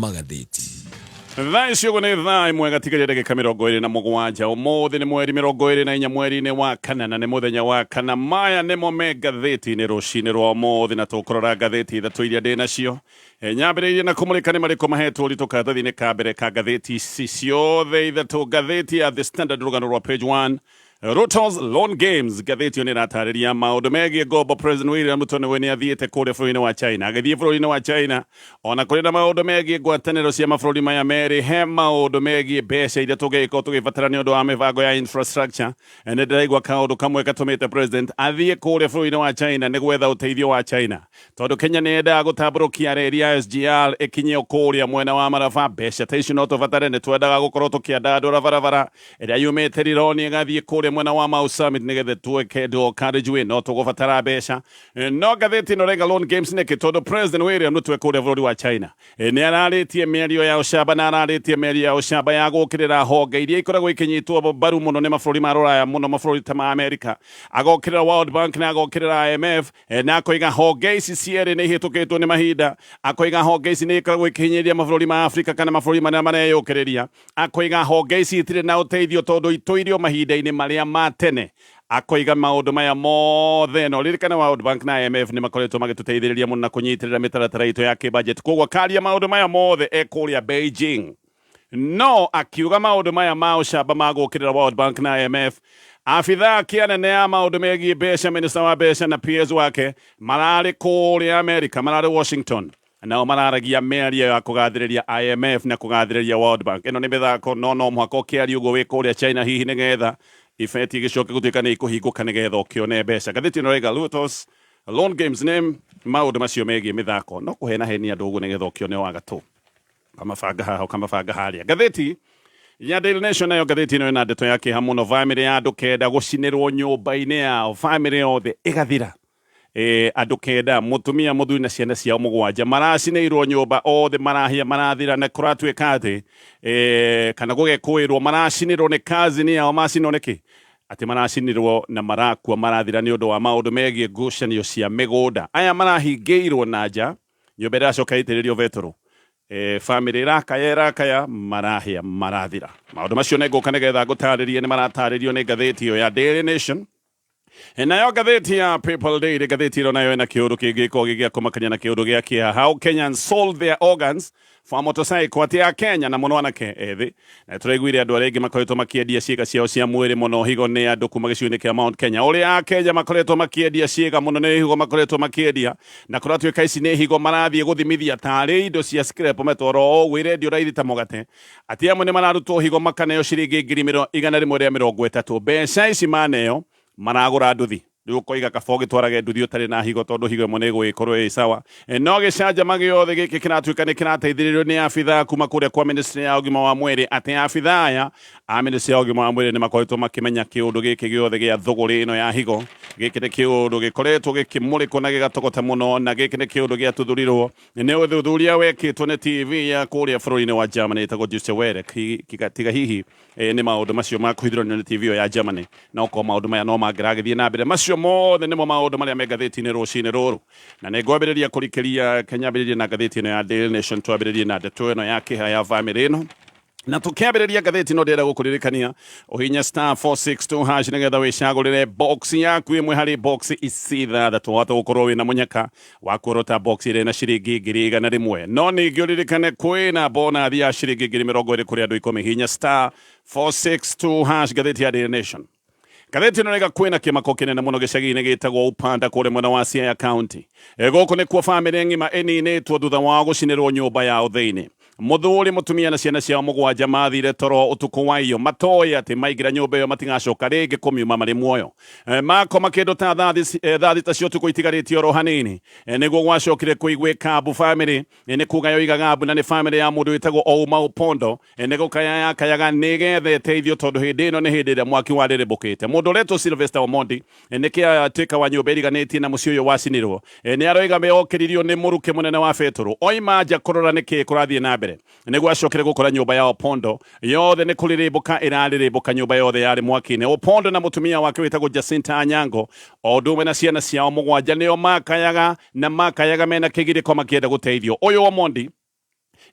Magathĩti. Thaa ici ũguo nĩ thaa ĩmwe gatigaria ndagĩka 27. Ũmũthĩ nĩ mweri 24 mweri-inĩ wa kana na nĩ mũthenya wa kana. Maya nĩmo me ngathĩti-inĩ rũcinĩ rwa ũmũthĩ na tũkũrora ngathĩti ithatũ iria ndĩ nacio. E, nyambĩrĩirie na kũmũrĩka nĩ marĩkũ mahetwo ũritũ karatathi-inĩ ka mbere ka ngathĩti ici ciothe ithatũ. Ngathĩti ya The Standard rũgano rwa page 1 Ruto's Loan Games ngathĩti ĩyo nĩ ĩratarĩria maũndũ megiĩ ngombo. President William Ruto nĩwe nĩ athiĩte kũrĩa bũrũri-inĩ wa China, agĩthiĩ bũrũri-inĩ wa China ona kũrĩ na maũndũ megiĩ ngwatanĩro cia mabũrũri maya merĩ, he maũndũ megiĩ mbeca iria tũngĩgĩkorwo tũgĩbatara nĩ ũndũ wa mĩbango ya infrastructure. Nĩ ndĩraigua kaũndũ kamwe gatũmĩte president athiĩ kũrĩa bũrũri-inĩ wa China nĩ gwetha ũteithio wa China, tondũ Kenya nĩ yendaga gũtambũrũkia reri ya SGR ĩkinye kũrĩa mwena wa Maraba. Mbeca ta icio no tũbatare, nĩ twendaga gũkorwo tũkĩandandũra barabara ĩrĩa yumĩte Rironi ĩgathiĩ kũrĩa mwena wa Mau Summit nĩgetha tuĩke dual carriageway, no tũgũbatara mbeca. No ngathĩti ĩno raiga Loan Games nĩkĩ? Tondũ President William Ruto e kũrĩa bũrũri wa China nĩ ararĩtie mĩario ya ũcamba, na ararĩtie mĩario ya ũcamba ya gũkĩrĩra honge iria ikoragwo ikĩnyitwo mbaru mũno nĩ mabũrũri ma rũraya, mũno mabũrũri ta ma Amerika, agokĩrĩra World Bank na agokĩrĩra IMF, na akoiga honge ici cierĩ nĩ ihĩtũkĩtwo nĩ mahinda. Akoiga honge ici nĩ ikoragwo ikĩhinyĩrĩria mabũrũri ma Afrika kana mabũrũri marĩa mareyũkĩrĩria. Akoiga honge ici itirĩ na ũteithio tondũ itũirio mahinda-inĩ marĩa ma tene. Akoiga maũndũ maya mothe no ririkane World Bank na IMF nĩ makoretwo magĩtũteithĩrĩria mũno na kũnyitĩrĩra mĩtaratara itũ ya kĩ-budget. Koguo akaria maũndũ maya mothe e kũrĩa Beijing. No akiuga maũndũ maya ma ũcamba ma gũkĩrĩra World Bank na IMF, abithaa kĩanene ya maũndũ megiĩ mbeca, minista wa mbeca na PS wake mararĩ kũrĩa Amerika, mararĩ Washington. Nao mararagia mĩario ya kũgathĩrĩria IMF na kũgathĩrĩria World Bank. Ĩno nĩ mĩthako, no no mũhaka ũkĩaria ũguo wĩ kũrĩa China hihi nĩgetha ibeti igĩcoke gũtuĩka nĩ ikũhingũka nĩgetha ũkĩone mbeca. Ngathĩti ĩno ĩraiga Ruto's Loan Games nĩ maũndũ macio megiĩ mĩthako, no kũhenahenia andũ ũguo nĩgetha ũkĩone wa gatũ. Ũkamabanga haha, ũkamabanga harĩa. Ngathĩti ya Daily Nation nayo, ngathĩti ĩno ĩna ndeto ya kĩeha mũno, bamĩrĩ ya andũ 9 gũcinĩrwo nyũmba-inĩ yao, bamĩrĩ yothe ĩgathira. Andũ 9, mũtumia, mũthuri na ciana ciao mũgwanja maracinĩirwo nyũmba, othe marahĩa marathira, na kũratuĩka atĩ kana gũgekũĩrwo maracinĩrwo nĩ cousin yao. Macinwo nĩkĩ? Atĩ maracinirwo na marakua marathira nĩ ũndũ wa maũndũ megiĩ ngucanio cia mĩgũnda. Aya marahingĩirwo na nja nyũmba ĩracoka ĩitĩrĩrio betũrũ. Bamĩrĩ ĩrakaya ĩrakaya, marahĩa marathira. Maũndũ macio nĩ ngũka nĩgetha ngũtarĩrie, nĩ maratarĩrio nĩ ngathĩti ĩyo ya Daily Nation. Nayo ngathĩti ya People Daily, ngathĩti ĩno nayo ĩna kĩũndũ kĩngĩkorwo gĩ gĩa kũmakania na kĩũndũ gĩa kĩeha. How Kenyans sold their organs for a motorcycle, atĩ a Kenya na mũno anake ethĩ. Na tũraiguire andũ arĩa aingĩ makoretwo makĩendia ciĩga ciao cia mwĩrĩ mũno higo nĩ andũ kuma gĩcigo-inĩ kĩa Mount Kenya. Ũrĩa a Kenya makoretwo makĩendia ciĩga mũno nĩ higo makoretwo makĩendia, na kũratuĩka ici nĩ higo marathiĩ gũthimithia tarĩ indo cia scrap metal oro ũguo irendio raithi ta mũgate. Atĩ amwe nĩ mararutwo higo makaneo ciringi 130,000. Mbeca ici maneo maragũra nduthi. Rĩu ũkoiga kaba ũgĩtwarage nduthi ũtarĩ na higo, tondũ higo ĩmwe nĩ ĩgũgĩkorwo ĩ sawa. No gĩcanjama gĩothe gĩkĩ kĩratuĩka nĩ kĩrateithĩrĩrio nĩ abithaa kuma kũrĩa kwa ministry ya ũgima wa mwĩrĩ, atĩ abithaa aya a ministry ya ũgima wa mwĩrĩ nĩ makoretwo makĩmenya kĩũndũ gĩkĩ gĩothe gĩa thũgũrĩ ĩno ya higo. Gĩkĩ nĩ kĩũndũ gĩkoretwo gĩkĩmũrĩkwo na gĩgatogota mũno, na gĩkĩ nĩ kĩũndũ gĩatuthũrirwo nĩ ũthuthuria wekĩtwo nĩ TV ya kũrĩa bũrũri-inĩ wa Germany ĩtagwo Deutsche Welle. Tiga hihi nĩ maũndũ macio ma kũhithũranio nĩ TV ĩyo ya Germany, na okorwo maũndũ maya no mangĩragĩthiĩ na mbere. Macio mothe nĩmo maũndũ marĩa me ngathĩti-inĩ rũcinĩ rũrũ, na nĩ ngwambĩrĩria kũrikĩria kenyambĩrĩrie na ngathĩti ĩno ya Daily Nation. Twambĩrĩrie na ndeto ĩno ya kĩeha ya bamĩrĩ ĩno, na tũkĩambĩrĩria ngathĩti no ndĩrenda gũkũririkania ũhinye *462# nĩgetha wĩcagũrĩre box yaku ĩmwe harĩ box ici ithathatũ. Wahota gũkorwo wĩna mũnyaka wa kuorota box ĩrĩa ĩna ciringi 100,000. No ningĩ ũririkane kwĩna bonathi ya ciringi 20,000 kũrĩ andũ 10. Hinya *462#. Ngathĩti ya Daily Nation, ngathĩti ĩno rĩga kwĩna kĩmako kĩnene mũno gĩcagi-inĩ gĩtagwo Upanda kũrĩa mwena wa Siaya County. Gũkũ nĩkuo bamĩrĩ ng'ima ĩninĩtwo thutha wao gũcinĩrwo nyũmba yao thĩinĩ. Mũthuri, mũtumia na ciana ciao mũgwanja mathire toro ũtukũ wa iyo matoĩ atĩ maingĩra nyũmba ĩyo matigacoka rĩngĩ kũmiuma marĩ muoyo. Makoma kĩndũ ta thaa 6 cia ũtukũ itigarĩtie oro hanini, nĩguo gwacokire kũiguĩka mbu. Bamĩrĩ nĩ kuga yoigaga mbu, na nĩ bamĩrĩ ya mũndũ wĩtagwo Ouma Opondo, nĩ gũkaya yakayaga nĩgetha ĩteithio, tondũ hĩndĩ ĩno nĩ hĩndĩ ĩrĩa mwaki warĩrĩmbũkĩte. Mũndũ ũretwo Sylvester Omondi nĩ kĩatuĩka wa nyũmba ĩriganĩtie na mũciĩ ũyũ wacinirwo, nĩ aroiga okĩririo nĩ mũrukĩ mũnene wa betũrũ oima nja kũrora nĩkĩ kũrathiĩ na mbere, nĩguo acokere gũkora nyũmba ya Opondo yothe nĩ kũrĩrĩmbũka ĩrarĩrĩmbũka, nyũmba yothe yarĩ mwaki-inĩ. Opondo na mũtumia wake wĩtagwo Jacinta Anyango o ũndũ ũmwe na ciana ciao mũgwanja nĩo makayaga na makayaga mena kĩgirĩko makĩenda gũteithio. Ũyũ Omondi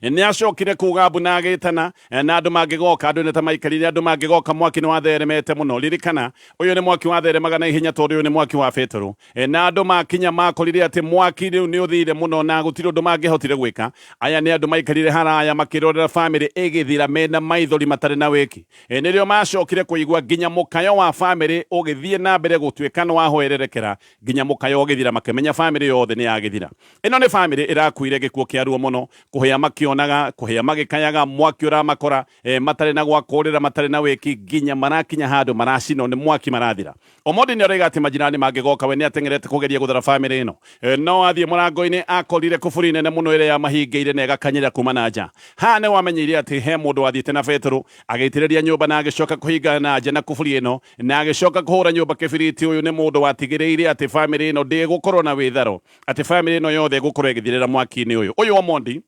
Nĩ acokire kuga mbu na agĩtana na andũ mangĩgoka, andũ nĩ ta maikarire, andũ mangĩgoka mwaki nĩ watheremete mũno. Ririkana ũyũ nĩ mwaki watheremaga na ihenya tondũ ũyũ nĩ mwaki wa betũrũ. Na andũ makinya makorire atĩ mwaki rĩu nĩ ũthire mũno na gũtirĩ ũndũ mangĩahotire gwĩka. Aya nĩ andũ maikarire haraya makĩrorera famĩlĩ ĩgĩthira mena maithori matarĩ na wĩki. Nĩrĩo macokire kũigua nginya mũkayo wa famĩlĩ ũgĩthiĩ na mbere gũtuĩka nĩ wahwererekera nginya mũkayo ũgĩthira, makĩmenya famĩlĩ yothe nĩ yagĩthira. Ĩno nĩ famĩlĩ ĩrakuire gĩkuũ kĩa ruo mũno, kũhĩa makĩonaga, kũhĩa magĩkayaga, mwaki ũramakora, matarĩ na gwa kũũrĩra, matarĩ na wĩki, nginya marakinya handũ maracinwo nĩ mwaki marathira. Omondi nĩ aroiga atĩ majirani mangĩgoka we nĩ ateng'erete kũgeria gũthara famĩlĩ ĩno. No athiĩ mũrango-inĩ akorire kuburi nene mũno ĩrĩa yamahingĩire na ĩgakanyĩra kuma na nja. Haha nĩ wamenyeire atĩ he mũndũ wathiĩte na betũrũ agĩitĩrĩria nyũmba na agĩcoka kũhinga na nja na kuburi ĩno na agĩcoka kũhũra nyũmba kĩbiriti. Ũyũ nĩ mũndũ watigĩrĩire atĩ famĩlĩ ĩno ndĩgũkorwo na wĩtharo, atĩ famĩlĩ ĩno yothe ĩgũkorwo ĩgĩthirĩra mwaki-inĩ ũyũ. Ũyũ Omondi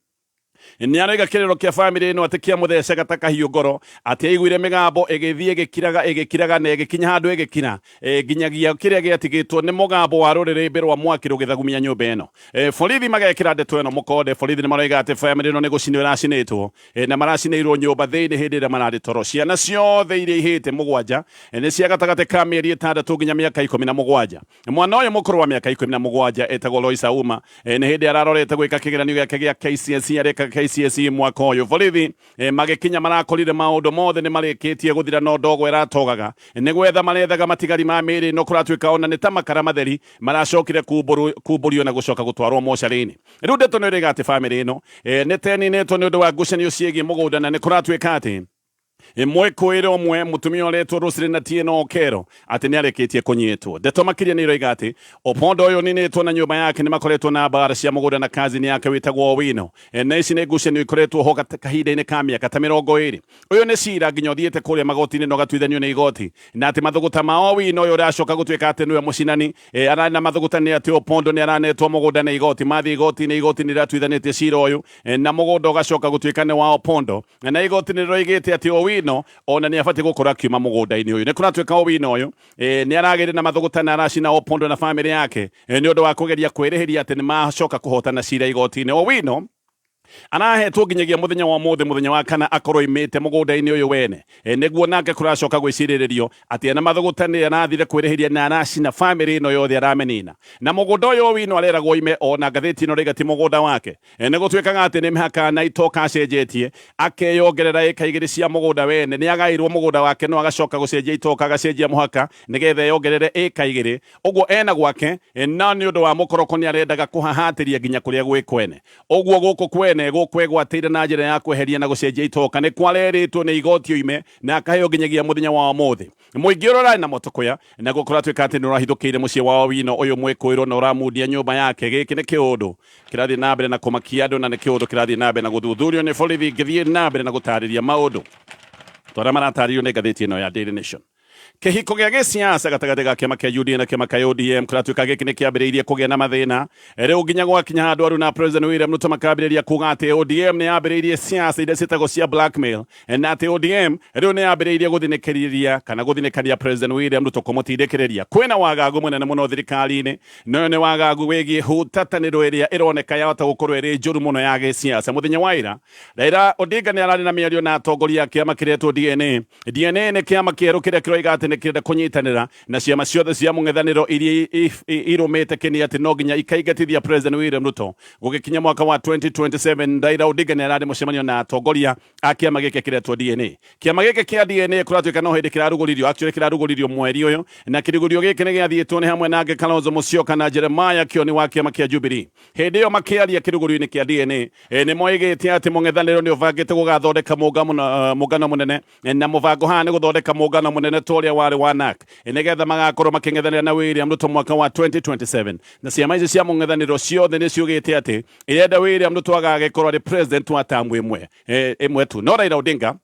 nĩ aroiga kĩrĩro kĩa famĩlĩ ĩno atĩ kĩamũthecaga ta kahiũ ngoro, atĩ aiguire mĩgambo ĩgĩthiĩ ĩgĩkiraga ĩgĩkiraga na ĩgĩkinya handũ ĩgĩkira, nginyagia kĩrĩa gĩatigĩtwo nĩ mũgambo wa rũrĩrĩmbĩ rwa mwaki rũgĩthagumia nyũmba ĩno. Borithi magekĩra ndeto ĩno mũkonde. Borithi nĩ maroiga atĩ famĩlĩ ĩno nĩ gũcinwo ĩracinĩtwo, na maracinĩirwo nyũmba thĩinĩ hĩndĩ ĩrĩa mararĩ toro. Ciana ciothe iria ihĩte 7 nĩ cia gatagatĩ ka mĩeri 6 nginya mĩaka 17. Mwana ũyũ mũkũrũ wa mĩaka 17 etagwo Lois Auma, nĩ hĩndĩ ararorete gwĩka kĩgeranio gĩake gĩa KCSE, areka KCSE mwaka ũyũ. Borithi magĩkinya marakorire maũndũ mothe nĩ marĩkĩtie gũthira no ndogo ĩratogaga. Nĩ gwetha marethaga matigari ma mĩĩrĩ ĩno, kũratuĩka ona nĩ ta makara matheri maracokire kumbũrio na gũcoka gũtwarwo mocarĩ-inĩ. Rĩu ndeto nĩ ĩrĩga atĩ famĩlĩ ĩno nĩ teninĩtwo nĩ ũndũ wa ngucanio ciĩgiĩ mũgũnda na nĩ kũratuĩka atĩ mwĩkũĩre ũmwe mũtumia ũretwo Roselyn Atieno Okero atĩ nĩ arĩkĩtie kũnyitwo. Ndeto makĩria nĩ iroiga atĩ Opondo ũyũ ũninĩtwo na nyũmba yake nĩ makoretwo na mbara cia mũgũnda na kazini yake wĩtagwo Owino. Na ici nĩ ngucanio ikoretwo ho kahinda-inĩ ka mĩaka ta 20. Ũyũ nĩ cira nginya ũthiĩte kũrĩa magoti-inĩ na ũgatuithanio nĩ igoti, na atĩ mathũgũta ma Owino ũyũ ũracoka gũtuĩka atĩ nĩwe mũcinani, ararĩ na mathũgũta nĩ atĩ Opondo nĩ aranetwo mũgũnda nĩ igoti. Mathiĩ igoti-inĩ, igoti nĩ rĩratuithanĩtie cira ũyũ na mũgũnda ũgacoka gũtuĩka nĩ wa Opondo. Na igoti nĩ rĩroigĩte atĩ Owino ona nĩ abatiĩ gũkorwo akiuma mũgũnda-inĩ ũyũ. Nĩ kũratuĩka Owino ũyũ nĩ aragĩire na mathũgũta na aracina Opondo na famĩlĩ yake nĩ ũndũ wa kũgeria kwĩrĩhĩria atĩ nĩ macoka kũhotana cira igoti-inĩ. Owino arahetwo nginyagia mũthenya wa ũmũthĩ, mũthenya wa kana, akorwo oimĩte mũgũnda-inĩ ũyũ wene, nĩguo nake kũracoka gwĩcirĩrĩrio atĩ ena mathũgũta nĩ arathire kwĩrĩhĩria na aracina famĩlĩ ĩno yothe aramĩnina. Na mũgũnda ũyũ Owino areragwo oime, ona ngathĩti ĩno ĩroiga ti mũgũnda wake. Nĩ gũtuĩkaga atĩ nĩ mĩhaka na itoka acenjetie, akeyongerera ĩka 2 cia mũgũnda wene. Nĩ agaĩirwo mũgũnda wake no agacoka gũcenjia itoka, agacenjia mũhaka nĩgetha eyongerere ĩka 2. Ũguo ena gwake, no nĩ ũndũ wa mũkoroko nĩ arendaga kũhahatĩria nginya kũrĩa gwĩ kwene. Ũguo gũkũ kwene gũkwegwatĩire na njĩra ya kweheria na gũcenjia itoka nĩ kwarerĩtwo nĩ igoti oime na akaheo nginyagia mũthenya wa ũmũthĩ. Mũingĩ ũrĩa ũrarĩ na mũtũkũya naguo kũratuĩka atĩ nĩ ũrahithũkĩire mũciĩ wa Owino ũyũ mwĩkũĩrwo na ũramundia nyũmba yake. Gĩkĩ nĩ kĩũndũ kĩrathiĩ na mbere na kũmakia andũ na nĩ kĩũndũ kĩrathiĩ na mbere na gũthuthurio nĩ borithi. Ngĩthiĩ na mbere na gũtarĩria maũndũ ta ũrĩa maratarĩrio nĩ ngathĩti ĩno ya Daily Nation. Kĩhiko gĩa gĩsiasa gatagatĩ ga kĩama kĩa UDA na kĩama kĩa ODM kũratuĩka gĩkĩ nĩ kĩambĩrĩirie kũgĩa na mathĩna. Rĩu nginya gwakinya handũ Aruna President William Ruto makambĩrĩria kuga atĩ ODM nĩ yambĩrĩirie siasa iria ciĩtagwo cia blackmail, na atĩ ODM rĩu nĩ yambĩrĩirie gũthinĩkĩrĩria kana gũthinĩkania President William Ruto kũmũtindĩkĩrĩria. Kwĩna wagagu mũnene mũno thirikari-inĩ, na ũyũ nĩ wagagu wĩgiĩ hutatanĩro ĩrĩa ĩroneka yahota gũkorwo ĩrĩ njũru mũno ya gĩsiasa. Mũthenya wa ira, Raila Odinga nĩ ararĩ na mĩario na atongoria a kĩama kĩretwo DNA. DNA nĩ kĩama kĩerũ kĩrĩa kĩroiga atĩ nĩ kĩrenda kũnyitanĩra na ciama ciothe cia mũng'ethanĩro iria irũmĩte kĩni atĩ no nginya ikaingatithia President William Ruto gũgĩkinya mwaka wa 2027. Raila Odinga nĩ ararĩ mũcemanio na atongoria a kĩama gĩkĩ kĩretwo DNA. Kĩama gĩkĩ kĩa DNA kũratuĩka no hĩndĩ kĩrarugũririo, actually kĩrarugũririo mweri ũyũ, na kĩrugũrio gĩkĩ nĩ gĩathiĩtwo nĩ hamwe na angĩ Kalonzo Musyoka na Jeremiah Kioni wa kĩama kĩa Jubilee. Hĩndĩ ĩyo makĩaria kĩrugũrio-inĩ kĩa DNA, nĩ moigĩte atĩ mũng'ethanĩro nĩ ũbangĩte gũgathondeka mũngano mũnene, na mũbango haha nĩ gũthondeka mũngano mũnene ta ũrĩa warĩ wa NARC, nĩgetha magakorwo makĩng'ethanĩra na William Ruto mwaka wa 2027. Na ciama ici cia mũng'ethanĩro ciothe nĩ ciugĩte atĩ irenda William Ruto agagĩkorwo arĩ president wa tamu ĩmwe tu. No Raila Odinga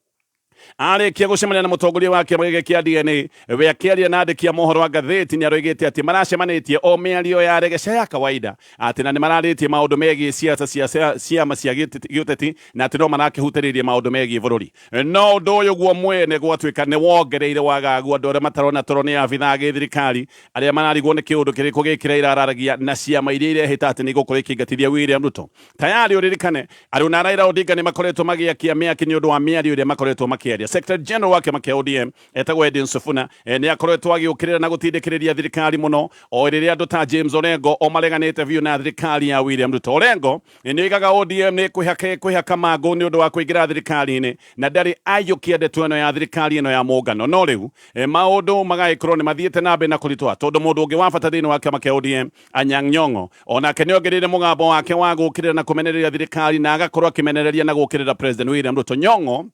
Arĩkia gũcemania na mũtongoria wa kĩama gĩkĩ kĩa DNA, we akĩaria na andĩki a mohoro a ngathĩti nĩ aroigĩte atĩ maracemanĩtie o mĩario ya regeca ya kawaida, atĩ na nĩ mararĩtie maũndũ megiĩ siasa cia ciama cia gĩũteti na atĩ no marakĩhutĩrĩirie maũndũ megiĩ bũrũri. No ũndũ ũyũ guo mwene gwatuĩka nĩ wongereire wagagu andũ arĩa matarona toro nĩ abithaa a gĩthirikari arĩa mararigwo nĩ kĩũndũ kĩrĩkũ gĩkĩ Raila araragia na ciama iria irehĩta atĩ nĩ igũkorwo ikĩingatithia William Ruto. Tayari ũririkane aruna a Raila Odinga nĩ makoretwo magĩakia mĩaki nĩ ũndũ wa mĩario ĩrĩa makoretwo makĩaria. Secretary General wa kĩama kĩa ODM etagwo Edwin Sifuna nĩ akoretwo agĩũkĩrĩra na gũtindĩkĩrĩria thirikari mũno o rĩrĩa andũ ta James Orengo o mareganĩte biũ na thirikari ya William Ruto. Orengo nĩ oigaga ODM nĩ ĩkwĩhaka ĩkwĩhaka mangũ nĩ ũndũ wa kũingĩra thirikari-inĩ na ndarĩ aiyũkia ndeto ĩno ya thirikari ĩno ya mũngano. No rĩu maũndũ magagĩkorwo nĩ mathiĩte na mbere na kũritũha tondũ mũndũ ũngĩ wa bata thĩinĩ wa kĩama kĩa ODM Anyang' Nyong'o onake nĩ ongereire mũgambo wake wa gũũkĩrĩra na kũmenereria thirikari na agakorwo akĩmenereria na gũũkĩrĩra President William Ruto. Nyong'o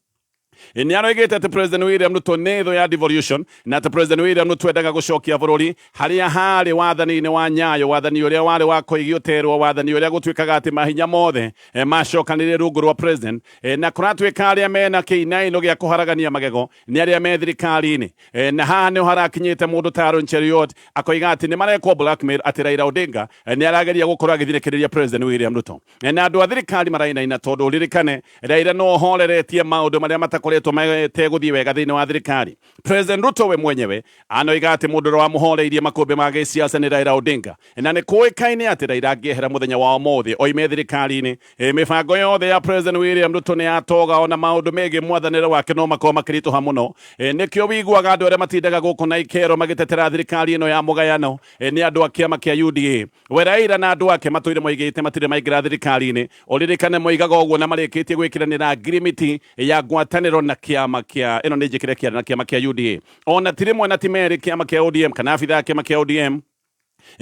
nĩ aroigĩte atĩ President William Ruto nĩ thũ ya devolution na atĩ President William Ruto endaga gũcokia bũrũri harĩa harĩ wathani-inĩ wa Nyayo, wathani ũrĩa warĩ wa koigi ũterwo, wathani ũrĩa gũtuĩkaga atĩ mahinya mothe macokanĩrĩire rungu rwa president, na kũratuĩka arĩa mena kĩinaino gĩa kũharagania magego nĩ arĩa me thirikari-inĩ. Na haha nĩho harakinyĩte mũndũ ta Aaron Cheruiyot akoiga atĩ nĩ marekwo blackmail atĩ Raila Odinga nĩ arageria gũkorwo agĩthinĩkĩrĩria President William Ruto. Na andũ a thirikari marainaina tondũ ũririkane Raila no ahoreretie maũndũ marĩa matakoretwo mategũthiĩ wega thĩinĩ wa thirikari. President Ruto we mwenyewe anoiga atĩ mũndũ ũrĩa wamũhoreirie makũmbĩ ma gĩsiasa nĩ Raila Odinga, na nĩ kũĩkaine atĩ Raila angĩehera mũthenya wa ũmũthĩ oime thirikari-inĩ, mĩbango yothe ya President William Ruto nĩ yatoga, ona maũndũ megiĩ mwathanĩre wake no makorwo makĩritũha mũno. Nĩkĩo wiguaga andũ arĩa matindaga gũkũ na ikero magĩtetera thirikari ĩno ya mũgayano nĩ andũ a kĩama kĩa UDA. We Raila na andũ ake matũire moigĩte matirĩ maingĩra thirikari-inĩ. Ũririkane moigaga ũguo na marĩkĩtie gwĩkĩranĩra ngirimiti ya ngwatanĩro na kĩama kĩa ĩno nĩ njĩkĩre kĩara na kĩama kĩa UDA. Ona ti rĩmwe na ti merĩ kĩama kĩa ODM kana abithaa a kĩama kĩa ODM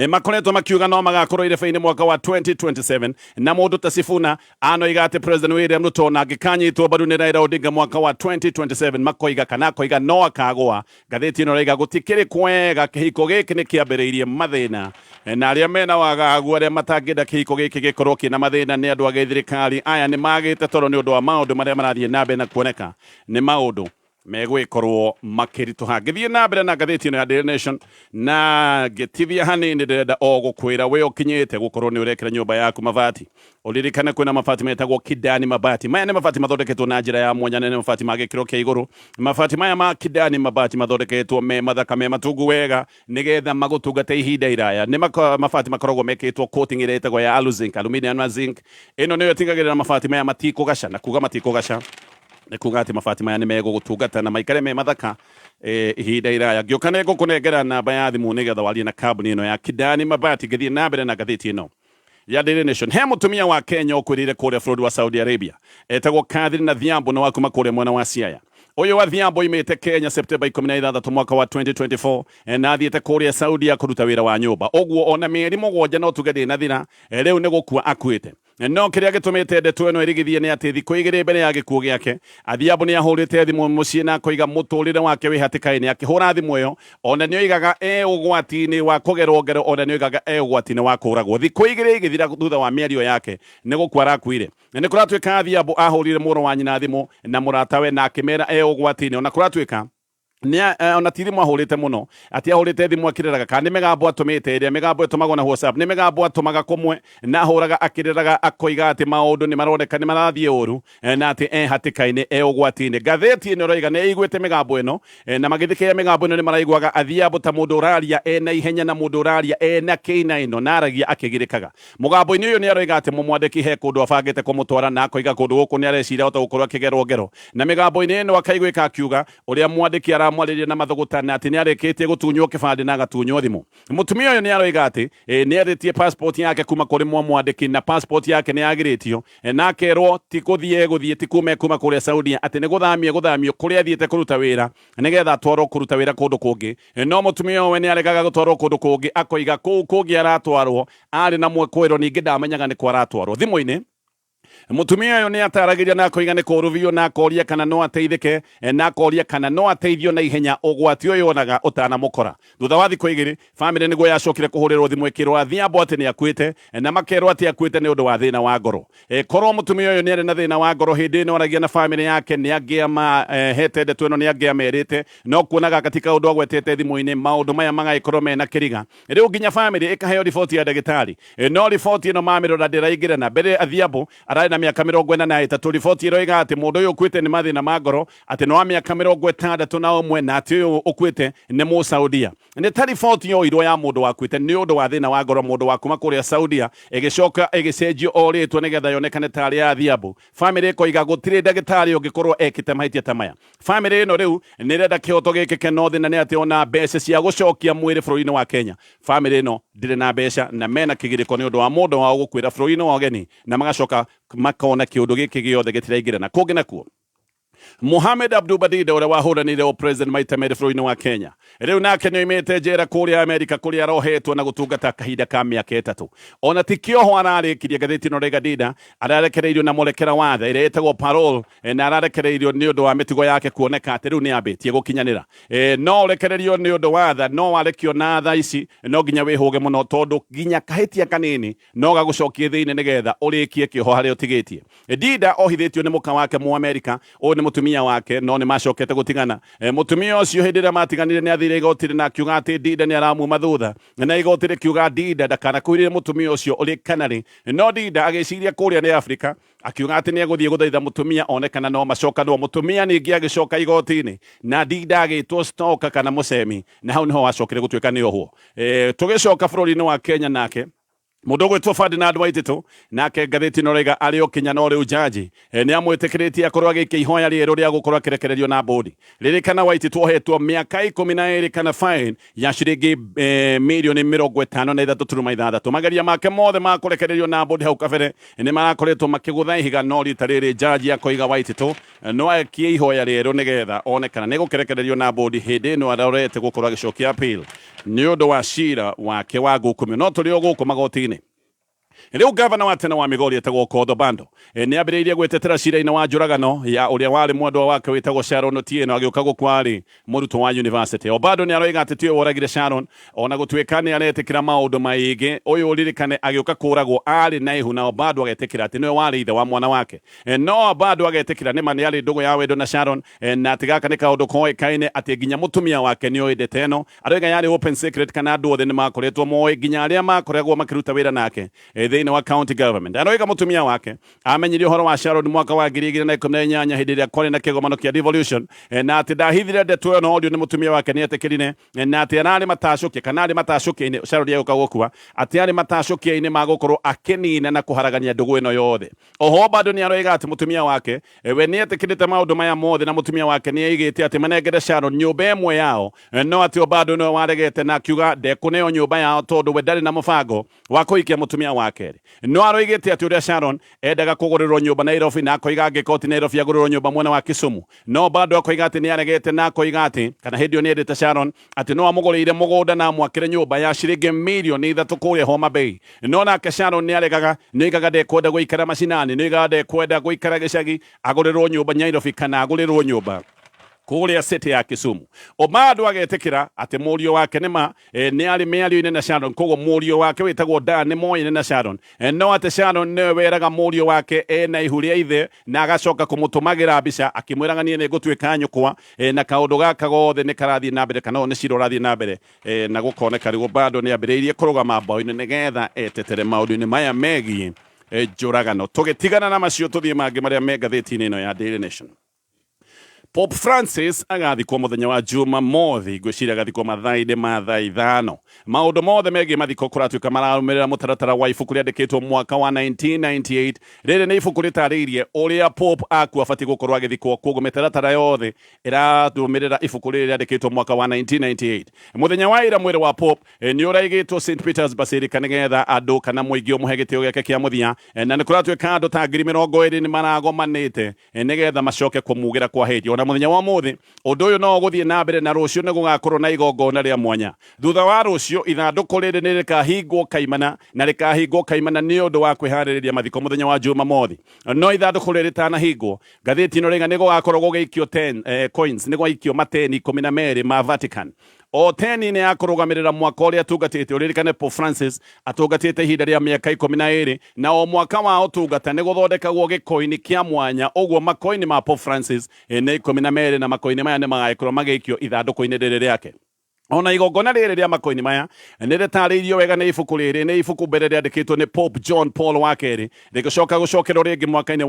makoretwo makiuga no magakorwo irebe-inĩ mwaka wa 2027 na mũndũ ta Sifuna anoiga atĩ President William Ruto ona angĩkanyitwo mbaru nĩ Raila Odinga mwaka wa 2027 makoiga kana akoiga no akagũa. Ngathĩti ĩno ĩraiga gũtikĩrĩ kwega, kĩhiko gĩkĩ nĩ kĩambĩrĩirie mathĩna na arĩa mena wagagu arĩa matangĩenda kĩhiko gĩkĩ gĩkorwo kĩna mathĩna nĩ andũ a gĩthirikari. Aya nĩ magĩte toro nĩ ũndũ wa maũndũ marĩa marathiĩ na mbere na kuoneka nĩ maũndũ megũgĩkorwo makĩritũha. Ngĩthiĩ na mbere na ngathĩti ĩno ya Daily Nation na ngĩtithia hanini, ndĩrenda o gũkwĩra we ũkinyĩte gũkorwo nĩ ũrekĩra nyũmba yaku mabati. Ũririkane kwĩna mabati metagwo Kidani mabati. Maya nĩ mabati mathondeketwo na njĩra ya mwanya na nĩ mabati ma gĩkĩro kĩa igũrũ. Mabati maya ma Kidani mabati mathondeketwo me mathaka me matungu wega nĩgetha magũtungate ihinda iraya. Nĩ mabati makoragwo mekĩtwo coating ĩrĩa ĩtagwo ya aluzinc, aluminium na zinc. Ĩno nĩyo ĩtigagĩrĩra mabati maya matikũgaca, na kuga matikũgaca nĩ kuga atĩ mabati maya nĩ megũgũtungata na maikare me mathaka ihinda iraya. Ngĩũka nĩ ngũkũnengera namba ya thimũ nĩgetha warie na kambuni ĩno ya Kidani Mabati. Ngĩthiĩ na mbere na ngathĩti ĩno ya Daily Nation, he mũtumia wa Kenya ũkwĩrĩire kũrĩa bũrũri wa Saudi Arabia etagwo Catherine Adhiambo na wa kuma kũrĩa mwena wa Siaya. Ũyũ Adhiambo oimĩte Kenya Septemba 16 mwaka wa 2024 na athiĩte kũrĩa Saudia kũruta wĩra wa nyũmba. Ũguo ona mĩeri 7 no tuge ndĩnathira, rĩu nĩ gũkua akuĩte. No kĩrĩa gĩtũmĩte ndeto ĩno ĩrigithie nĩ atĩ thikũ 2 mbere ya gĩkuũ gĩake, Adhiambo nĩ ahũrĩte thimũ mũciĩ na akoiga mũtũrĩre wake wĩ hatĩka-inĩ. Akĩhũra thimũ ĩyo, ona nĩ oigaga e ũgwati-inĩ wa kũgerwo ngero, ona nĩ oigaga e ũgwati-inĩ wa kũũragwo. Thikũ 2 igĩthira thutha wa mĩario yake, nĩ gũkua arakuire. Na nĩ kũratuĩka Adhiambo ahũrire mũrũ wa nyina thimũ na mũratawe na akĩmera e ũgwati-inĩ. Ona kũratuĩka ona ti thimũ ahũrĩte mũno, atĩ ahũrĩte thimũ akĩrĩraga, kana nĩ mĩgambo atũmĩte, ĩrĩa mĩgambo ĩtũmagwo na WhatsApp, nĩ mĩgambo atũmaga kũmwe na ahũraga akĩrĩraga akoiga atĩ maũndũ nĩ maroneka nĩ marathiĩ ũru na atĩ e hatĩka-inĩ, e ũgwati-inĩ. Ngathĩti ĩno ĩroiga nĩ ĩiguĩte mĩgambo ĩno na magĩthikĩrĩria mĩgambo ĩno nĩ maraiguaga Adhiambo ta mũndũ ũraria e na ihenya na mũndũ ũraria e na kĩinaino na aragia akĩgirĩkaga. Mũgambo-inĩ ũyũ nĩ aroiga atĩ mũmwandĩki he kũndũ abangĩte kũmũtwara na akoiga kũndũ gũkũ nĩ areciria ahota gũkorwo akĩgerwo ngero. Na mĩgambo-inĩ ĩno akaiguĩka akiuga ũrĩa mwandĩki aramwarĩria na mathũgũta na atĩ nĩ arĩkĩtie gũtunywo kĩbandĩ na agatunywo thimũ. Mũtumia ũyũ nĩ aroiga atĩ nĩ erĩtie passport yake kuma kũrĩ mwamwandĩki na passport yake nĩ yagirĩtio na akerwo ti gũthiĩ egũthiĩ, ti kuma ekuma kũrĩa Saudia, atĩ nĩ gũthamio egũthamio kũrĩa athiĩte kũruta wĩra nĩgetha atwarwo kũruta wĩra kũndũ kũngĩ. No mũtumia ũyũ we nĩ aregaga gũtwarwo kũndũ kũngĩ, akoiga kũu kũngĩ aratwarwo arĩ na mwĩkũĩro, ningĩ ndamenyaga nĩ kũ aratwarwo. Thimũ-inĩ Mũtumia ũyũ nĩ ataragĩria na akoiga nĩ kũũru biũ na akoria kana no ateithĩke na akoria kana no ateithio na ihenya ũgwati ũyũ onaga ũtanamũkora. Thutha wa thikũ igĩrĩ, famĩlĩ nĩguo yacokire kũhũrĩrwo thimũ ĩkĩrwo Adhiambo atĩ nĩ akuĩte na makerwo atĩ akuĩte nĩ ũndũ wa thĩna wa ngoro. Korwo mũtumia ũyũ nĩ arĩ na thĩna wa ngoro hĩndĩ ĩno aragia na famĩlĩ yake nĩ angĩamahete ndeto ĩno, nĩ angĩamerĩte, no kuona gaka ti kaũndũ agwetete thimũ-inĩ, maũndũ maya magagĩkorwo mena kĩriga. Rĩu nginya famĩlĩ ĩkaheo riboti ya ndagĩtarĩ, no riboti ĩno mamĩrora ndĩraingĩrana. Mbere Adhiambo ararĩ na mĩaka 43, riboti ĩroiga atĩ mũndũ ũyũ ũkuĩte nĩ mathĩna ma ngoro, atĩ nĩ wa mĩaka 61 na atĩ ũyũ ũkuĩte nĩ Mũsaudia. Nĩ ta riboti yoirwo ya mũndũ wakuĩte nĩ ũndũ wa thĩna wa ngoro, mũndũ wa kuma kũrĩa Saudia, ĩgĩcoka ĩgĩcenjio o rĩtwa nĩgetha yonekane tarĩ ya Adhiambo. Famĩlĩ ĩkoiga gũtirĩ ndagĩtarĩ ũngĩkorwo ekĩte mahĩtia ta maya. Famĩlĩ ĩno rĩu nĩ ĩrenda kĩhoto gĩkĩke, no thĩna nĩ atĩ ona mbeca cia gũcokia mwĩrĩ bũrũri-inĩ wa Kenya, famĩlĩ ĩno ndĩrĩ na mbeca na mena kĩgirĩko nĩ ũndũ wa mũndũ wao gũkuĩra bũrũri-inĩ wa ũgeni na magacoka makona kĩũndũ gĩkĩ gĩothe gĩtiraingĩrana. Kũngĩ nakuo, Mohamed Abduba Dida ũrĩa wahũranĩire ũpresident maita merĩ bũrũri-inĩ wa Kenya rĩu nake nĩoimĩte njera kũrĩa Amerika kũrĩa arohetwo na gũtungata kahinda ka mĩaka 3. Ona ti kĩoho ararĩkirie. Ngathĩti ĩno raiga Dida ararekereirio na mũrekera wa tha ĩrĩa ĩtagwo parole, na ararekereirio nĩ ũndũ wa mĩtugo yake kuoneka atĩ rĩu nĩ ambĩtie gũkinyanĩra. No ũrekererio nĩ ũndũ wa tha, no warekio na tha ici no nginya wĩhũge mũno tondũ nginya kahĩtia kanini no gagũcokie thĩinĩ nĩgetha ũrĩkie kĩoho harĩa ũtigĩtie. Dida ohithĩtio nĩ mũka wake Mũamerika, ũyũ nĩ mũtumia wake, no nĩ macokete gũtigana. Mũtumia ũcio hĩndĩ ĩrĩa matiganire nĩ athire igoti-inĩ na akiuga atĩ Dida nĩ aramuma thutha, na igoti rĩkiuga Dida ndakanakuhĩrĩrie mũtumia ũcio ũrĩ kana rĩ. No Dida agĩciria kũrĩa nĩ Afrika, akiuga atĩ nĩ egũthiĩ gũthaitha mũtumia one kana no macokanwo. Mũtumia ningĩ agĩcoka igoti-inĩ na Dida agĩtwo stalker kana mũcemi, na hau nĩho acokire gũtuĩka nĩ ohwo. Tũgĩcoka bũrũri-inĩ wa Kenya nake Mũndũ ũgwĩtwo Ferdinand Waititu nake ngathĩti ĩno raiga arĩ o Kenya no rĩu jaji nĩ amwĩtĩkĩrĩtie akorwo agĩikia ihoya rĩerũ rĩa gũkorwo akĩrekererio na mbũndi. Ririkana Waititu ohetwo mĩaka 12 kana fine ya ciringi mirioni 53.6. Mageria make mothe ma kũrekererio na mbũndi hau kabere nĩ marakoretwo makĩgũtha ihiga, no rita rĩrĩ jaji akoiga Waititu no aikie ihoya rĩerũ nĩgetha one kana nĩ gũkĩrekererio na mbũndi hĩndĩ ĩno arorete gũkorwo agĩcokia appeal nĩ ũndũ wa cira wake wa ngukumio. No tũrĩ o gũkũ magoti-inĩ. Rĩu gavana wa tene wa Migori etagwo Okoth Obando nĩ ambĩrĩirie gwĩtetera cira-inĩ wa njũragano ya ũrĩa warĩ mwendwa wake wĩtagwo Sharon Otieno agĩũka gũkua arĩ mũrutwo wa university. Obando nĩ aroiga atĩ tiwe woragire Sharon ona gũtuĩka nĩ aretĩkĩra maũndũ maingĩ. Ũyũ ũririkane agĩũka kũragwo arĩ na ihu na Obando agetĩkĩra atĩ nĩwe warĩ ithe wa mwana wake. No Obando agetĩkĩra nĩma nĩ arĩ ndũgũ ya wendo na Sharon, na atĩ gaka nĩ kaũndũ koĩkaine atĩ nginya mũtumia wake nĩ oĩ ndeto ĩno. Aroiga yarĩ open secret kana andũ othe nĩ makoretwo moĩ nginya arĩa makoragwo makĩruta wĩra nake thĩinĩ wa county government. Aroiga mũtumia wake amenyire ũhoro wa Sharon mwaka wa 2018 hĩndĩ ĩrĩa kwarĩ na kĩgomano kĩa devolution, na atĩ ndahithire ndeto ĩyo no orio nĩ mũtumia wake nĩ etĩkĩrire, na atĩ ararĩ matacũkia kana arĩ matacũkia-inĩ Sharon agĩũka gũkua atĩ arĩ matacũkia-inĩ ma gũkorwo akĩnina na kũharagania ndũgũ ĩno yothe. Oho bado nĩ aroiga atĩ mũtumia wake we nĩ etĩkĩrĩte maũndũ maya mothe na mũtumia wake nĩ aigĩte atĩ manengere Sharon nyũmba ĩmwe yao, no atĩ Obado nĩwe waregete na akiuga ndekũneo nyũmba yao tondũ we ndarĩ na mũbango wa kũhikia mũtumia wa kerĩ. No aroigĩte atĩ ũrĩa Sharon endaga kũgũrĩrwo nyũmba Nairobi na akoiga angĩkorwo ti Nairobi agũrĩrwo nyũmba mwena wa Kisumu. No bado akoiga atĩ nĩ aregete na akoiga atĩ kana hĩndĩ ĩyo nĩ endete Sharon atĩ no amũgũrĩire mũgũnda na amwakĩre nyũmba ya ciringi mirioni 3 kũrĩa Homa Bay. No nake Sharon nĩ aregaga, nĩ oigaga ndekwenda gũikara macinani, nĩ oigaga ndekwenda gũikara gĩcagi, agũrĩrwo nyũmba Nairobi kana agũrĩrwo nyũmba kũrĩa city ya Kisumu. Obado agetĩkĩra atĩ mũriũ wake nĩ ma nĩ arĩ mĩario-inĩ na Sharon, koguo mũriũ wake wĩtagwo Dan nĩ moĩne na Sharon, no atĩ Sharon nĩwe weraga mũriũ wake ena ihu rĩa ithe na agacoka kũmũtũmagĩra mbica akĩmwĩraga niĩ nĩ ngũtuĩka nyũkwa, na kaũndũ gaka gothe nĩ karathiĩ na mbere kana ũyũ nĩ cira ũrathiĩ na mbere, na gũkoneka rĩu Obado nĩ ambĩrĩirie kũrũgama mbaũ-inĩ nĩgetha etetere maũndũ-inĩ maya megiĩ njũragano. Tũgĩtigana na macio tũthiĩ mangĩ marĩa me ngathĩti-inĩ ĩno ya Daily Nation. Pope Francis agathikwo mũthenya wa Jumamothi, ngwĩciria agathikwo mathaa-inĩ ma thaa 5. Maũndũ mothe megiĩ mathiko kũratuĩka mararũmĩrĩra mũtaratara wa ibuku rĩandĩkĩtwo mwaka wa 1998. Rĩrĩ nĩ ibuku rĩtarĩirie ũrĩa Pope akua abatiĩ gũkorwo agĩthikwo, koguo mĩtaratara yothe ĩrarũmĩrĩra ibuku rĩrĩ rĩandĩkĩtwo mwaka wa 1998. Mũthenya wa ira mwĩrĩ wa Pope nĩ ũraigĩtwo St Peter's Basilica nĩgetha andũ kana mũingĩ ũmũhe gĩtĩo gĩake kĩa mũthia, na nĩ kũratuĩka andũ ta 20,000 nĩ maragomanĩte nĩgetha macoke kũmugĩra kwa heri. Ona Mũthenya wa ũmũthĩ ũndũ ũyũ no ũgũthiĩ na mbere, na rũciũ nĩ gũgakorwo na igongona rĩa mwanya. Thutha wa rũciũ, ithandũkũ rĩrĩ nĩ rĩkahingwo kaimana, na rĩkahingwo kaimana nĩ ũndũ wa kwĩharĩrĩria mathiko mũthenya wa Jumamothi. No ithandũkũ rĩrĩ rĩtanahingwo, ngathĩti ĩno rĩga nĩ gũgakorwo gũgĩikio 10 coins, nĩ gwaikio mateni 12 ma Vatican. O teni nĩ ya kũrũgamĩrĩra mwaka ũrĩa atungatĩte. Ũririkane Pope Francis atungatĩte ihinda rĩa mĩaka 12, na o mwaka wa ũtungata nĩ gũthondekagwo gĩkoini kĩa mwanya. Ũguo makoini ma Pope Francis nĩ 12, na makoini maya nĩ magagĩkorwo magĩikio ithandũkũ-inĩ rĩrĩ rĩake. Ona igongona rĩrĩ rĩa makoini maya nĩ rĩtarĩirio wega nĩ ibuku rĩrĩ. Nĩ ibuku mbere rĩandĩkĩtwo nĩ Pope John Paul wa kerĩ, rĩgĩcoka gũcokerwo rĩngĩ mwaka-inĩ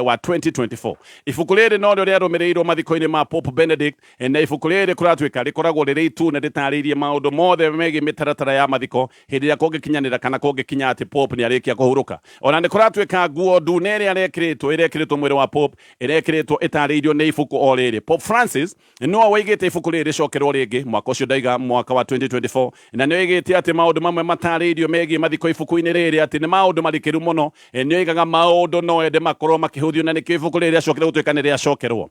wa 2024. Ibuku rĩrĩ norĩo rĩarũmĩrĩirwo mathiko-inĩ ma Pope Benedict, na ibuku rĩrĩ kũratuĩka rĩkoragwo rĩrĩ itune rĩtarĩirie maũndũ mothe megiĩ mĩtaratara ya mathiko hĩndĩ ĩrĩa kũngĩkinyanĩra kana kũngĩkinya atĩ Pope nĩ arĩkia kũhurũka. Ona nĩ kũratuĩka nguo ndune ĩrĩa arekĩrĩtwo ĩrekĩrĩtwo mwĩrĩ wa Pope ĩrekĩrĩtwo ĩtarĩirio nĩ ibuku o rĩrĩ. Pope Francis nĩwe woigĩte ibuku rĩrĩ rĩcokerwo rĩngĩ mwaka ũcio ndaiga mwaka wa 2024, na nĩ oigĩte atĩ maũndũ mamwe matarĩirio megiĩ mathiko ibuku-inĩ rĩrĩ atĩ nĩ maũndũ marikĩru mũno. Nĩ oigaga maũndũ no ende makorwo makĩhũthio, na nĩkĩo ibuku rĩrĩ rĩacokire gũtuĩka nĩ rĩacokerwo.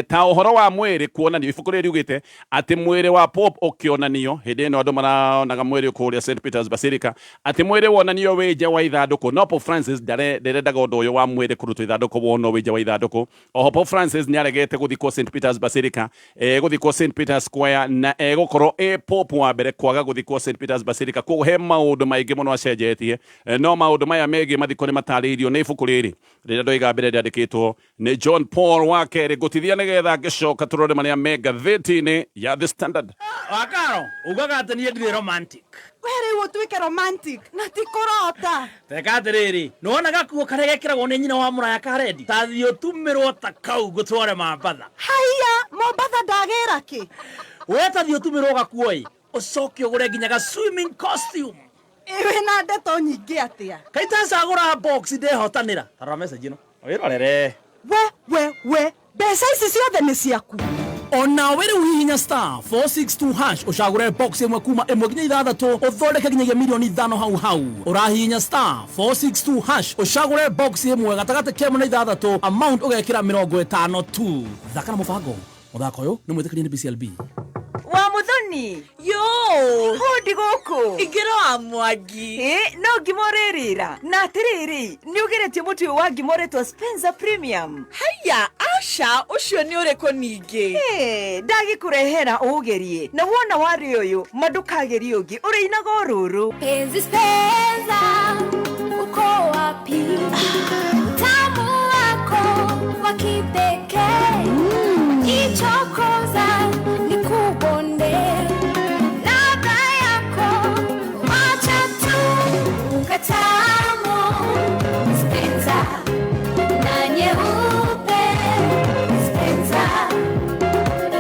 Ta ũhoro wa mwĩrĩ kuonanio, ibuku rĩrĩ riugĩte atĩ mwĩrĩ wa Pope ũkĩonanio hĩndĩ ĩno andũ maraonaga mwĩrĩ kũrĩa St Peter's Basilica, atĩ mwĩrĩ wonanio wĩ nja wa ithandũkũ. No Pope Francis nderendaga ũndũ ũyũ wa mwĩrĩ kũrutwo ithandũkũ wonwo wĩ nja wa ithandũkũ. Oho Pope Francis nĩ aregete gũthikwo St Peter's Basilica, egũthikwo St Peter's Square, na egũkorwo e Pope wa mbere kwaga gũthikwo St Peter's Basilica. Koguo he maũndũ maingĩ mũno acenjetie, no maũndũ maya megiĩ mathiko nĩ matarĩirio nĩ ibuku rĩrĩ rĩrĩa ndoiga mbere rĩandĩkĩtwo nĩ John Paul wa kerĩ. Ngũtithia nĩgetha ngĩcoka tũrore marĩa me ngathĩti-inĩ ya The Standard. Wakaro, ugaga atĩ niĩ ndirĩ romantic. We rĩu ũtuĩke romantic na ti kũrota. Teka atĩrĩrĩ, nĩwona gakuo karĩa gekĩragwo nĩ nyina wa mũraya ka rendi? Ta thiĩ ũtumĩrwo ta kau ngũtware Mambatha. Haiya, Mombatha ndagĩra kĩ? We ta thiĩ ũtumĩrwo gakuo ĩ, ũcoke ũgũre nginya ga swimming costume. Ĩ wĩna ndeto nyingĩ atĩa? Kaĩ itacagũra box ndehotanĩra? Ta rora message ĩno wĩrorere. We we we, mbeca ici ciothe nĩ ciaku? Onawe rĩu hihinya star 462 hash ũcagũre box ĩmwe kuma ĩmwe nginya ithathatũ ũthondeke nginyagia mirioni ithano hau hau. Ũrahihinya star 462 hash ũcagũre box ĩmwe gatagatĩ ka ĩmwe na ithathatũ, amount ũgekĩra 50 tu. Thaka na mũbango. Mũthako ũyũ nĩ mwĩtĩkĩrie nĩ BCLB. Wa Muthoni. Yo! Hũndi gũkũ. Ingĩra wa Mwangi. Ĩ, no ngima ũrĩrĩra. Na atĩrĩrĩ, nĩ ũgeretie mũtu ũyũ wa ngima ũretwo Spencer Premium? Haiya, aca, ũcio nĩ ũrĩkũ ningĩ? Ĩ, ndagĩkũrehera ũũgerie. Na wona warĩa ũyũ, ma ndũkageria ũngĩ, ũrĩinaga o rũrũ. Penzi Spencer, uko wapi? Utamu wako wa kipekee. Ichokoza nikubonde. Ladha yako wacha tu ukatamu. Spencer na nyeupe. Spencer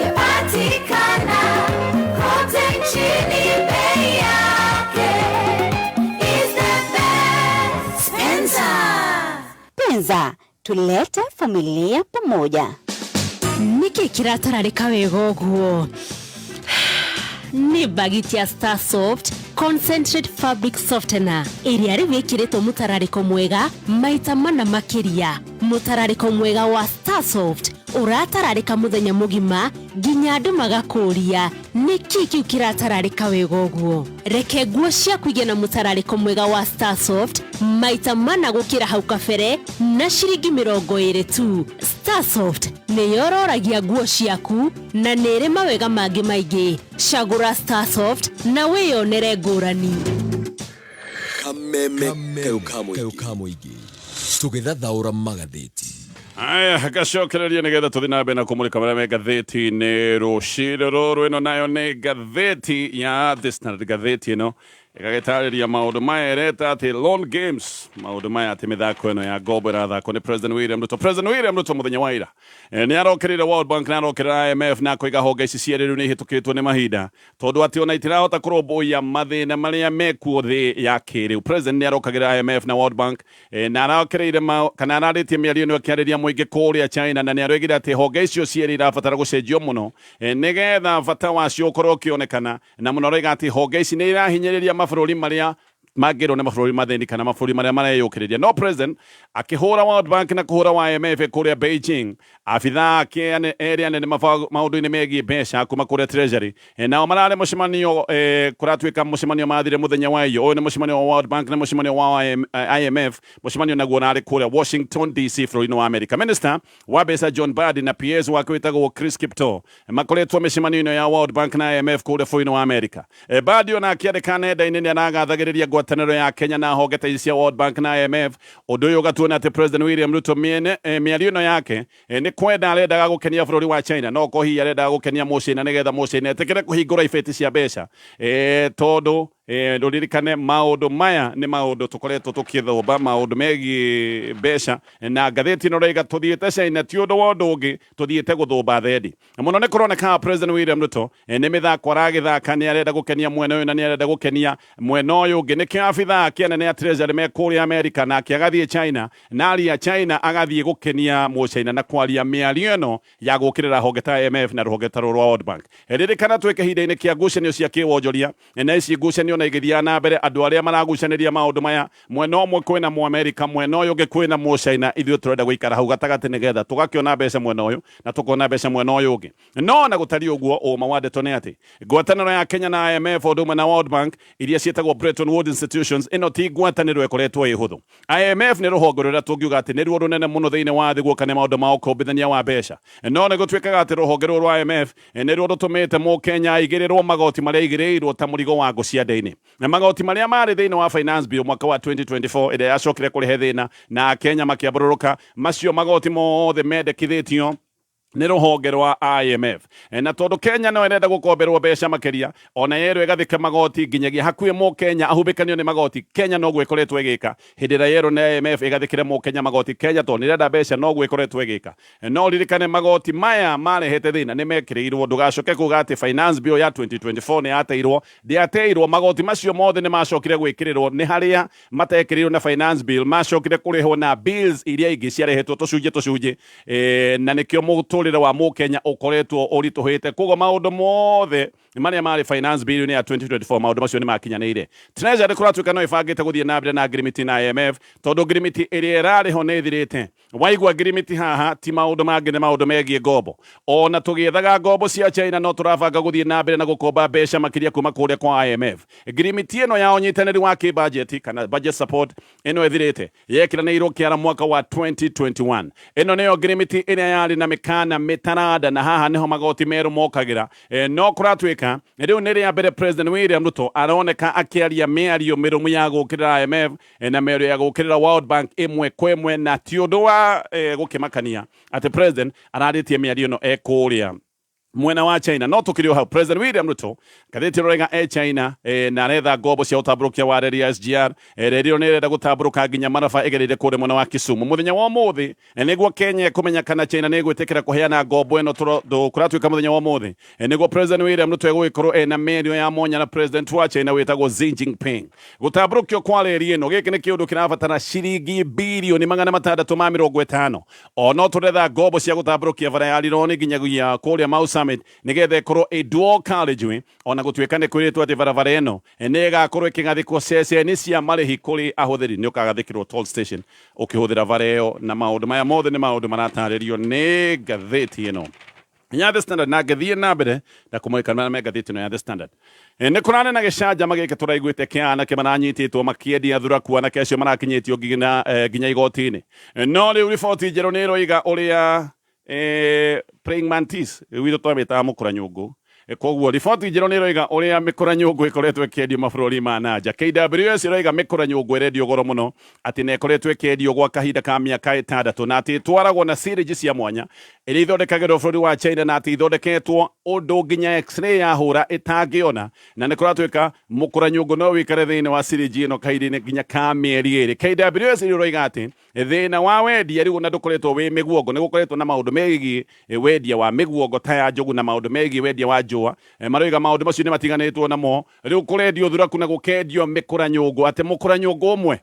yapatikana kote nchini, bei yake is the best. Spencer. Penza, tulete familia pamoja. Nĩkĩ kĩratararĩka wega ũguo? Nĩ bagiti ya Star Soft Concentrate Fabric Softener ĩrĩa rĩu ĩkĩrĩtwo mũtararĩko mwega maita mana makĩria. Mũtararĩko mwega wa Star Soft ũratararĩka mũthenya mũgima nginya andũ magakũria nĩkĩ kĩu kĩratararĩka wega ũguo. Reke nguo ciaku igĩe na mũtararĩko mwega wa Star Soft maita mana gũkĩra hau kabere na ciringi 20 tu. Star Soft nĩ yororagia nguo ciaku na nĩ ĩrĩ mawega mangĩ maingĩ. Cagũra Star Soft na wĩyonere ngũrani. Kameme kayũ ka mũingĩ tũgĩthathaũra magathĩti. Aya, gacokereria nĩgetha tũthiĩ na mbere na kũmũrĩka marĩa me ngathĩti-inĩ rũcinĩ rũrũ. Ĩno nayo nĩ ngathĩti ya The Standard. Ngathĩti ĩno ĩgagĩtarĩria maũndũ maya, ĩreta atĩ loan games, maũndũ maya atĩ mĩthako ĩno ya ngombo ĩrathakwo nĩ President William Ruto. President William Ruto mũthenya wa ira nĩ arokĩrĩire World Bank na arokĩrĩra IMF na akoiga honge ici cierĩ rĩu nĩ ihĩtũkĩtwo nĩ mahinda, tondũ atĩ ona itirahota kũrũmbũiya mathĩna marĩa mekuo thĩ ya kĩrĩu. President nĩ arokagĩra IMF na World Bank, na arokĩrĩire kana ararĩtie mĩario ĩno akĩarĩria mũingĩ kũrĩa China, na nĩ aroigire atĩ honge icio cierĩ irabatara gũcenjio mũno, nĩgetha bata wacio ũkorwo ũkĩonekana, na mũno aroiga atĩ honge ici nĩ irahinyĩrĩria mabũrũri marĩa Mangĩrwo nĩ mabũrũri mathĩni kana mabũrũri marĩa mareyũkĩrĩria. No president akĩhũra World Bank na kũhũra wa IMF kũrĩa Beijing, abithaa ake erĩ anene maũndũ-inĩ megiĩ mbeca kuma kũrĩa Treasury nao mararĩ mũcemanio, kũratuĩka mũcemanio mathire mũthenya wa iyo. Ũyũ nĩ mũcemanio wa World Bank na mũcemanio wa IMF, mũcemanio naguo ũrarĩ kũrĩa Washington DC bũrũri-inĩ wa America. Minister wa mbeca John Mbadi na PS wake wĩtagwo Chris Kiptoo makoretwo mĩcemanio-inĩ ya World Bank na IMF kũrĩa bũrũri-inĩ wa America. Mbadi ona akĩandĩka nenda-inĩ nĩ aragathagĩrĩria ngwatanĩro ya Kenya na honge ta ici cia World Bank na IMF. Ũndũ ũyũ ũgatuona atĩ President William Ruto mĩene mĩario ĩno yake nĩ kwenda arendaga gũkenia bũrũri wa China, no ko hihi arendaga gũkenia Mũchina nĩgetha Mũchina etĩkĩre kũhingũra ibĩti cia mbeca, tondũ ndũririkane maũndũ maya nĩ maũndũ tũkoretwo tũkĩthomba maũndũ megiĩ mbeca na ngathĩti ĩno raiga tũthiĩte China ti ũndũ wa ũndũ ũngĩ, tũthiĩte gũthũmba thendi mũno. Nĩ kũroneka President William Ruto nĩ mĩthako aragĩthaka, nĩ arenda gũkenia mwena ũyũ na nĩ arenda gũkenia mwena ũyũ ũngĩ. Nĩkĩo abithaa ake anene a Treasury me kũrĩa America, nake agathiĩ China, na aria China agathiĩ gũkenia Mũchina na kwaria mĩario ĩno ya gũkĩrĩra honge ta IMF na rũhonge ta rũrũ rwa World Bank. Ririkana twĩ kahinda-inĩ kĩa ngucanio cia kĩwonjoria, na ici ngucanio na igĩthiaga na mbere, andũ arĩa maragucanĩria maũndũ maya, mwena ũmwe kwĩna Mũamerika, mwena ũyũ ũngĩ kwĩna Mũchina. Ithuĩ tũrenda gũikara hau gatagatĩ nĩgetha tũgakĩona mbeca mwena ũyũ na tũkona mbeca mwena ũyũ ũngĩ. No na gũtariĩ ũguo, ũma wa ndeto nĩ atĩ ngwatanĩro ya Kenya na IMF ũndũ ũmwe na World Bank iria ciĩtagwo Bretton Woods institutions, ĩno ti ngwatanĩro ĩkoretwo ĩ hũthũ. IMF nĩ rũhonge rũrĩa tũngiuga atĩ nĩruo rũnene mũno thĩinĩ wa thĩ guoka nĩ maũndũ ma ũkombithania wa mbeca. No nĩ gũtuĩkaga atĩ rũhonge rũrũ rwa IMF nĩruo rũtũmĩte Mũkenya aigĩrĩrwo magoti marĩa aigĩrĩirwo ta mũrigo wa ngũ cia nda-inĩ, na magoti marĩa marĩ thĩinĩ wa Finance Bill mwaka wa 2024 ĩrĩa yacokire kũrehe thĩna na Akenya makĩambũrũrũka, macio magoti mothe mendekithĩtio nĩ rũhonge rwa IMF. Na tondũ Kenya no ĩrenda gũkomberwo mbeca makĩria, ona yerwo ĩgathĩke magoti nginyagia hakuhĩ Mũkenya ahubĩkanio nĩ magoti, Kenya noguo ĩkoretwo ĩgĩka. Hĩndĩ ĩrĩa yerwo nĩ IMF ĩgathĩkĩre Mũkenya magoti, Kenya tondũ nĩ ĩrenda mbeca noguo ĩkoretwo ĩgĩka. No ririkane magoti maya marehete thĩna nĩ mekĩrĩirwo. Ndũgacoke kuga atĩ Finance Bill ya 2024 nĩ yateirwo. Ndĩateirwo, magoti macio mothe nĩ macokire gwĩkĩrĩrwo. Nĩ harĩa matekĩrĩirwo na Finance Bill, macokire kũrĩhwo na bills iria ingĩ ciarehetwo tũcunjĩ tũcunjĩ, na nĩkĩo mũtũrĩre wa Mũkenya ũkoretwo ũritũhĩte. Koguo maũndũ mothe marĩa marĩ Finance Bill ya 2024, maũndũ macio nĩ makinyanĩire. Treasury kũratuĩka no ĩbangĩte gũthiĩ na mbere na ngirimiti na IMF, tondũ ngirimiti ĩrĩa ĩrarĩ ho nĩ ĩthirĩte. Waigua ngirimiti haha ti maũndũ mangĩ, nĩ maũndũ megiĩ ngombo. Ona tũgĩethaga ngombo cia China, no tũrabanga gũthiĩ na mbere na gũkomba mbeca makĩria kuma kũrĩa kwa IMF. Ngirimiti ĩno ya ũnyitanĩri wa kĩbajeti kana budget support ĩno ĩthirĩte, yekĩranĩirwo kĩara mwaka wa 2021. Ĩno nĩyo ngirimiti ĩrĩa yarĩ na mĩkana mĩtaranda, na haha nĩho magoti merũ mokagĩra. No kũratuĩka rĩu nĩ rĩa mbere President William Ruto aroneka akĩaria mĩario mĩrũmu ya gũkĩrĩra IMF na mĩario ya gũkĩrĩra World Bank ĩmwe kwa ĩmwe, na ti ũndũ wa gũkĩmakania atĩ president ararĩtie mĩario ĩno e kũrĩa mwena wa China. No tukiri o hau, President William Ruto ngathĩti ĩroiga e China na aretha ngombo cia ũtambũrũkia wa reri ya SGR. Reri ĩyo nĩ ĩrenda gũtambũrũka nginya Maraba ĩgereire kũrĩa mwena wa Kisumu. Mũthenya wa ũmũthĩ nĩguo Kenya ĩkũmenya kana China nĩ ĩgwĩtĩkĩra kũheana ngombo ĩno, tondũ kũratuĩka mũthenya wa ũmũthĩ nĩguo President William Ruto egũgĩkorwo ena mĩario ya mwanya na President wa China wĩtagwo Xi Jinping. Gũtambũrũkio kwa reri ĩno, gĩkĩ nĩ kĩũndũ kĩrabatara ciringi 650 birioni O no tũretha ngombo cia gũtambũrũkia bara ya Rironi nginyagia kũrĩa Mau Summit nĩgetha ĩkorwo ĩ dual carriageway, ona gũtuĩka nĩ kwĩrĩtwo atĩ barabara ĩno nĩ ĩgakorwo ĩkĩgathĩkwo ceceni cia marĩhi kũrĩ ahũthĩri. Nĩ ũkagathĩkĩrwo toll station ũkĩhũthĩra bara ĩyo, na maũndũ maya mothe nĩ maũndũ maratarĩrio nĩ ngathĩti ĩno ya The Standard. Na ngĩthiĩ na mbere na kũmũrĩka marĩa me ngathĩti ĩno ya The Standard, nĩ kũrarĩ na gĩcanjama gĩkĩ tũraiguĩte kĩa anake maranyitĩtwo makĩendia thuraku. Anake acio marakinyĩtio nginya igoti-inĩ. No rĩu riboti njerũ nĩ ĩroiga ũrĩa praying mantis gwitũ twamĩtaga mũkũra nyũngũ. Koguo riboti njerũ nĩ ĩroiga ũrĩa mĩkũra nyũngũ ĩkoretwo ĩkĩendio mabũrũri ma nanja. KWS ĩroiga mĩkũra nyũngũ ĩrendio goro mũno, atĩ nĩ ĩkoretwo ĩkĩendio gwa kahinda ka mĩaka 6, na atĩ ĩtwaragwo na syringe cia mwanya iria ithondekagĩrwo bũrũri wa China, na atĩ ithondeketwo ũndũ nginya x-ray yahũra ĩtangĩona, na nĩ kũratuĩka mũkũra nyũngũ no wĩikare thĩinĩ wa syringe ĩno kahinda-inĩ nginya ka mĩeri 2. KWS ĩroiga atĩ thĩna wa wendia rĩu na ndũkoretwo wĩ mĩguongo, nĩ gũkoretwo na maũndũ megiĩ wendia wa mĩguongo ta ya njogu na maũndũ megiĩ wendia wa njũa. Maroiga maũndũ macio nĩ matiganĩtwo namo. Rĩu kũrendio thuraku na gũkendio mĩkũra nyũngũ, atĩ mũkũra nyũngũ ũmwe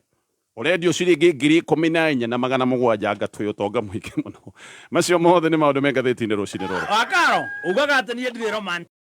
ũrendio ciringi 14,700. Anga twĩ ũtonga mũingĩ mũno. Macio mothe nĩ maũndũ me ngathĩti-inĩ rũcinĩ rũrũ. Wakaro ugaga atĩ niĩ ndirĩ romantic.